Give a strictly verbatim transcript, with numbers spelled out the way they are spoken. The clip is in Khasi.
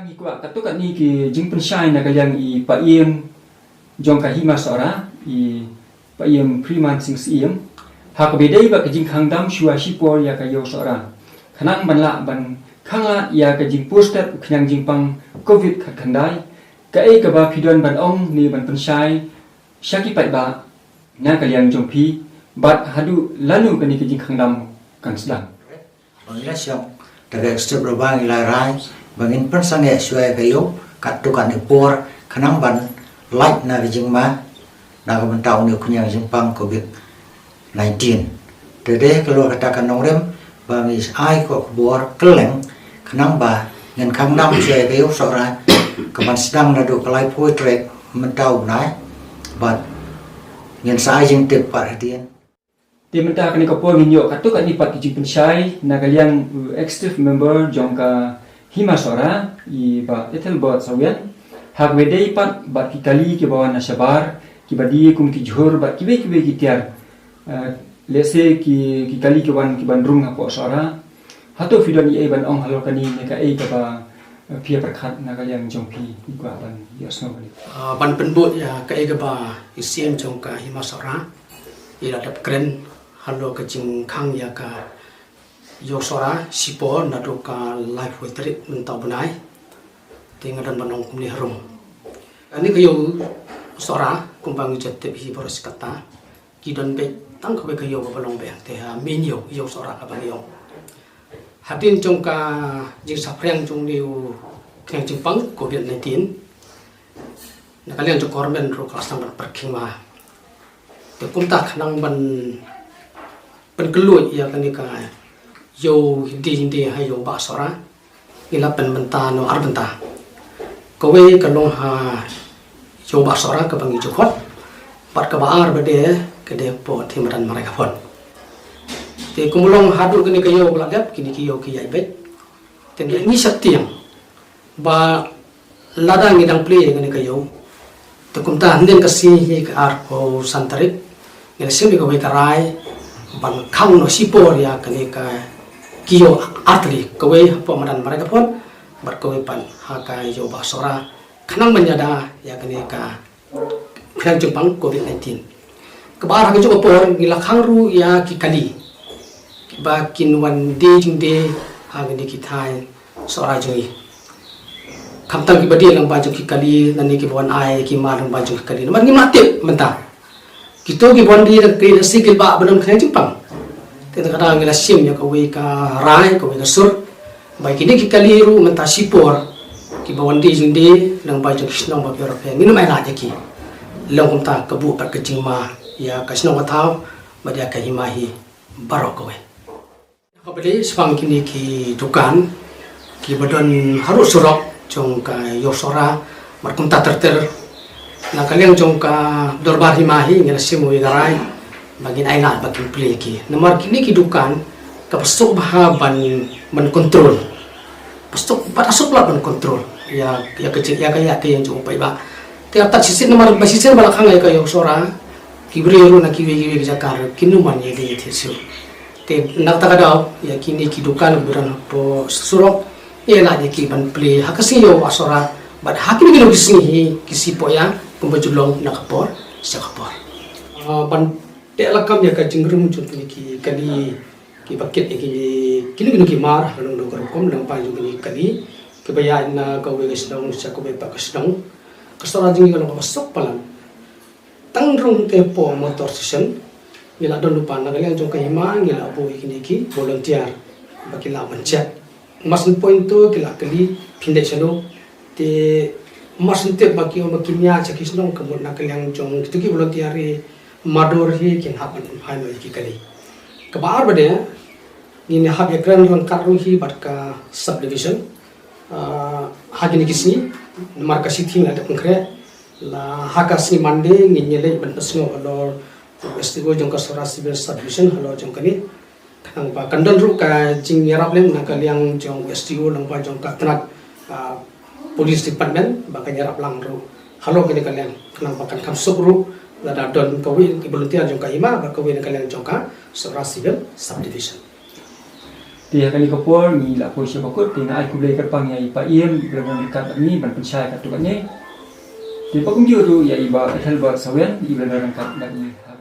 Ki kwah katto katne ki jingpynshai na ka liang i paiem jong ka Hima Sohra, i paiem Freeman Sing Syiem, ha kaba ïadei bad ka jingkhang dam shuwa shipor ïa ka Ïew Sohra, khnang ban lah ban khanglad ïa ka jingpur stet u khñiang jingpang covid khatkhyndai. Kaei kaba phi don ban ong ne ban pynshai sha ki paidbah na ka liang jong phi, bad haduh lano kane ka jingkhang dam kan sdang? Ba ngi la shong da ka Executive Rubber, ngi la rai ba ngin pynsangeh shuwa ïa ka Ïew katto katne por, khnang ban lait na ka jingma na ka bynta une u khñiang jingpang covid nineteen. Te dei ka lor kata ka nongrim ba ngi ai ka khubor kylleng, khnang ba ngin khang dam shuwa ïa ka Ïew Sohra, ka ban sdang naduh ka laiphew tarik mynta u bnai, bad ngin sa ai jingtip pat hadien. Te mynta kane ka por ngin ïoh katto katne pat ki jingpynshai na ka liang u Executive Member jong ka Hima Sohra, i Bah Ethelbert Sawian, ha kaba ïadei pat bad ki kali kiba wan na shabar, kiba die kum ki jhur bad kiwei kiwei ki tiar. Eh, lehse ki, ki kali ki wan ki ban rung hapoh Sohra. Hato phi don ei ei ban ong halor kane ne kaei kaba, eh, phi ïa pyrkhat na ka liang jong phi, i kwah ban ïohsngew kane? Ah, ban pynbud ïa kaei kaba i Syiem jong ka Hima Sohra i la dep kren halor ka jingkhang ïa ka Ïew Sohra shipor naduh ka laiphew tarik mynta u bnai. Te nga don ban ong kumne harum. Kane ka Ïew Sohra kumba ngi ju tip hi baroh shi katta, ki don beit tang kawei ka ïew kaba long beit, te ha main ïew, Ïew Sohra kaba ngi ong. Hadien jong ka jingsaphriang jong une u khñiang jingpang covid nineteen, na ka liang jong ka government ruh ka la sdang ban pyrkhing ma. Te kumta khnang ban pynkylloi ïa kane ka Ïew Hindi Hindi ha Ïew Bah Sohra, ngi la pynbynta na ar bynta. Kawei ka long ha Ïew Bah Sohra kaba ngi ju khot, bad kaba ar ba dei ka dei hapoh Thim Madan Maraikaphon. Te kumba long haduh kane ka ïew ba la dep, kine ki ïew ki ïaid beit. Te ngi sheptieng ba lada ngi dang plie ïa kane ka ïew, te kumta hynnin ka sngi hi ka arphew san tarik, ngi la shim ïa kawei ka rai ban khang noh shipor ïa kane ka ki ïew artylli, kawei hapoh madan Maraikaphon bad kawei pat ha ka Ïew Bah Sohra, khnang ban ïada ïa kane ka khñiang jingpang covid nineteen. Kaba ar ha kajuh ka por ngi la khang ruh ïa ki kali ba kin wan die jingdie ha kine ki thaiñ Sohra jong ngi. Khamtam kiba die lyngba jong ki kali, lane kiba wan ai ki mar lyngba jong ki kali. Namar ngim lah tip mynta. Kito kiba wan die da ki, da shi ki bah ba don khñiang jingpang. Te kata ngi la shim ïa kawei ka rai, kawei ka sur, ba kine ki kali ruh mynta shipor kiba wan die jingdie lyngba jong ki shnong ba pher ba pher, ngin ym ailad ïa ki. Long kumta ka buh pat ka jingma ïa ka shnong ka thaw bad ïa ka hima hi baroh kawei. Kaba dei shaphang kine ki dukan kiba don harud surok jong ka Ïew Sohra bad kumta ter ter, na ka liang jong ka dorbar hima hi ngi la shim ïa ka rai ba ngin ailad ba kin plie ïa ki. Namar kine ki dukan kaba suk bha ban, ban control. Ba suk, ba suk lah ban control ïa, ïa ka jing, ïa ka, ïa ka ïeng jong u paidbah. Te hap tad shisien namar ba shisien ba la khang ïa ka Ïew Sohra, ki briew ruh na kiwei kiwei ki jaka ruh kin ym wan ïaleh ïa thied shuh. Te na kata ka daw ïa kine ki dukan kiba don hapoh surok, ïa lad ïa ki ban plie ha ka sngi Ïew Bah Sohra bad ha kine kine ki sngi hi ki shu poi ïa kumba ju long na ka por sha ka por. Ah, ban teh lakam ïa ka jingrum jong kine ki kali kiba kit ïa kine, kine kine ki mar ha ka nongdong ka rukom lyngba jong kine ki kali kiba ïaid na kawei ka shnong sha kawei pat ka shnong. Ka Sohra jong ngi ka long kaba suk palat. Tang rung te hapoh motor station ngi la don lypa, na ka liang jong ka hima ngi la buh ïa kine ki volunteer ba ki lah ban check. Mar shu poi to ki la kylli phin dei shano. Te mar shu tip ba ki ong ba kin ïaid sha ki shnong, ka mut na ka liang jong kito ki volunteer hi mardor hi kin hap ban pynphai noh ïa ki kali. Kaba ar ba dei, ngin ïa hap ïakren ryngkat ruh hi bad ka subdivision, ah, ha kine ki sngi, namar ka shi taïew la dep pynkhreh. La ha ka sngi Monday ngin ïa leit ban pynsngew halor u S D O jong ka Sohra Civil Subdivision halor jong kane. Khnang ba kan don ruh ka jingïarap lem na ka liang jong u S D O lyngba jong ka tnat, ah, Police Department ba kan ïarap lang ruh halor kane ka liang, khnang ba kan kham suk ruh lada don kawei ki volunteer jong ka hima bad kawei na ka liang jong ka Sohra Civil Subdivision. Te ha kane ka por ngi la poi sha ba kut, te nga ai khublei kyrpang ïa i Pa Ïem iba la don ryngkat bad ngi ban pynshai katto katne. Te ba kumjuh ruh ïa i Bah Ethelbert Sawian iba la don ryngkat bad ngi ha